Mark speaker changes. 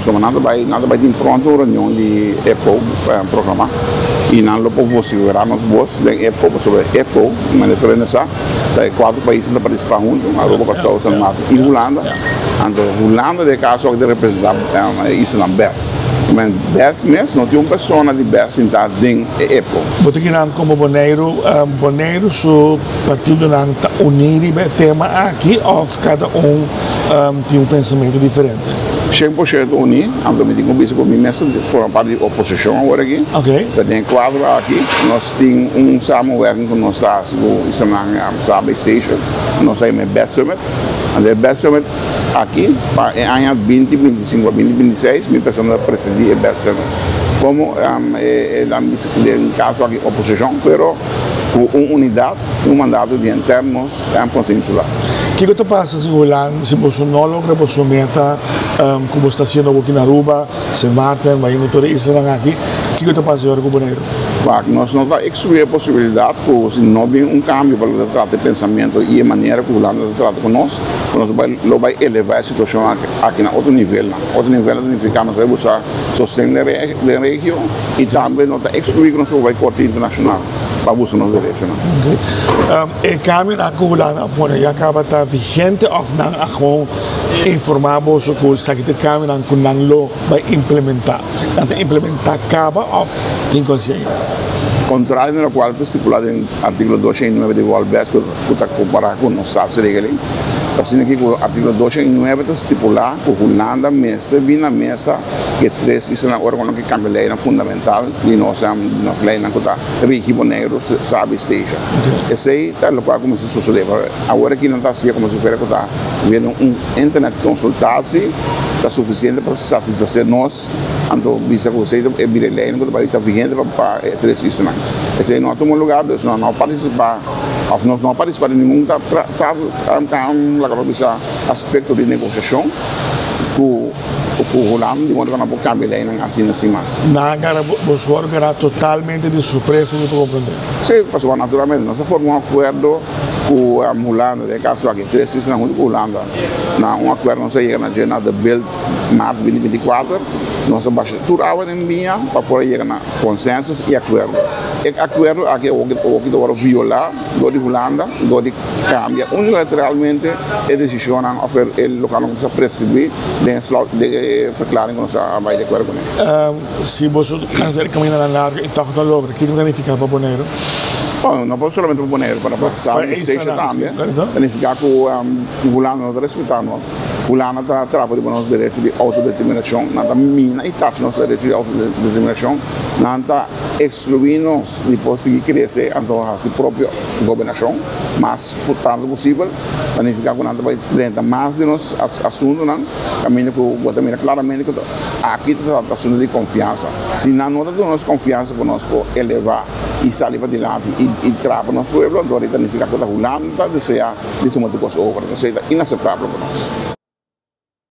Speaker 1: Pasobra nan ta bai nan ta bai tin pronto un reunion di EPCO programá i nan lo por vosiferá nos bos den EPCO pasobra EPCO, manera tur hende sa, ta e kuater paisnan ta partisipá huntu, Aruba, Kòrsou, San Martin i Hulanda. Anto Hulanda den e kaso aki ta representá e islanan bes. Men bes mes no tin un persona di bes sintá den e EPCO.
Speaker 2: Bo ta kira komo Boneiru, Boneiru su partidonan ta uní riba e tema aki òf kada un tin un pensamentu diferente?
Speaker 1: 100% uní, anto mi tin ku bisa ku mi mes ta forma parti di oposishon awor aki. Pero den e kuadro aki nos tin un samenwerking ku nos ta hasi ku islanan Saba i Station, nos ta yama e Best Summit. Anto e Best Summit aki pa e aña 2025 pa 2026 mi persona ta presidí e Best Summit komo e den kaso aki oposishon pero ku un unidat i un mandato di henter nos Konseho Insular.
Speaker 2: Kiko ta pasa si Hulanda, si boso no logra boso meta ku bo sta hasiendo awoki na Aruba, Sint Maarten, bayendo tur e islanan aki, kiko ta pasa ora ku Boneiru?
Speaker 1: Wak, nos no ta ekskluí e posibilidat ku si no bin un kambio pa loke ta trata e pensamentu i e manera ku Hulanda ta trata ku nos, ku nos bai lo bai elevá e situashon aki na otro nivelnan. Otro nivelnan ta nifiká nos bai buska sosten den regio i tambe no ta ekskluí ku nos por bai korte internashonal pa buska nos derechonan.
Speaker 2: E kambionan ku Hulanda a pone ya kaba ta vigente òf nan a gewoon informá boso ku esaki ta e kambionan ku nan lo bai implementá? Nan ta implementá kaba òf tin konseho?
Speaker 1: Kontrario na lokual ta stipulá den artíkulo 209 di Wolbes ku ta kompará ku nos Staatsregeling, ta asina aki ku artíkulo 209 ta stipulá ku Hulanda mester bin na mesa ku e tres islanan ora ku nan ke kambia leinan fundamental di nos leinan ku ta rigi Boneiru, Saba i Statia. Esei ta lokual ku mester sosodé. Pero awor aki nan ta hasié komo si fuera ku ta viendo un internet konsultatie ta sufisiente pa satisfasé nos, anto bisa ku esei ta e bira e leinan ku ta bai ta vigente pa e tres islanan. Esei no a tuma lugar, dus nos no a partisipá òf nos no a partisipá den ningun laga nos bisa aspekto di negosiashon ku ku Hulanda di modo ku nan por kambia leinan asina sin mas.
Speaker 2: Nan a gara boso a gara totalmente di sorpresa mi por comprende.
Speaker 1: Sí, pasobra naturalmente nos a forma un akuerdo ku Hulanda, den e kaso aki tres islanan huntu ku Hulanda. Na un akuerdo nos a yega na dje na de Bilt maart 2024, nos a basha tur awa den biña pa por a yega na konsensus i akuerdo. E akuerdo aki awor ki ta wòrdu violá dor di Hulanda dor di kambia unilateralmente e desishonnan òf e loke nos a preskribí den e slot den e verklaring ku nos a bai di akuerdo kuné.
Speaker 2: Si boso ta kaminda nan largu i tòg no logra, kiko ta nifiká pa Boneiru?
Speaker 1: Bon, no solamente pa Boneiru, pero pa Saba i Statia tambe. Ta nifiká ku Hulanda no ta respetá nos. Hulanda ta trapa riba nos derecho di outodeterminashon. Nan ta mina i tacha nos derecho di outodeterminashon. Nan ta ekskluí nos di por sigui krese anto hasi propio gobernashon mas tantu posibel. Ta nifiká ku nan ta bai drenta mas den nos asuntunan kaminda ku bo ta mira klaramente ku aki ta trata asuntu di konfiansa. Si nan no ta duna nos konfiansa ku nos por elevá i sali padilanti i traha pa nos pueblo, anto ta nifiká ku ta Hulanda ta deseá di tuma tur kos over. Esei ta inaseptabel pa nos.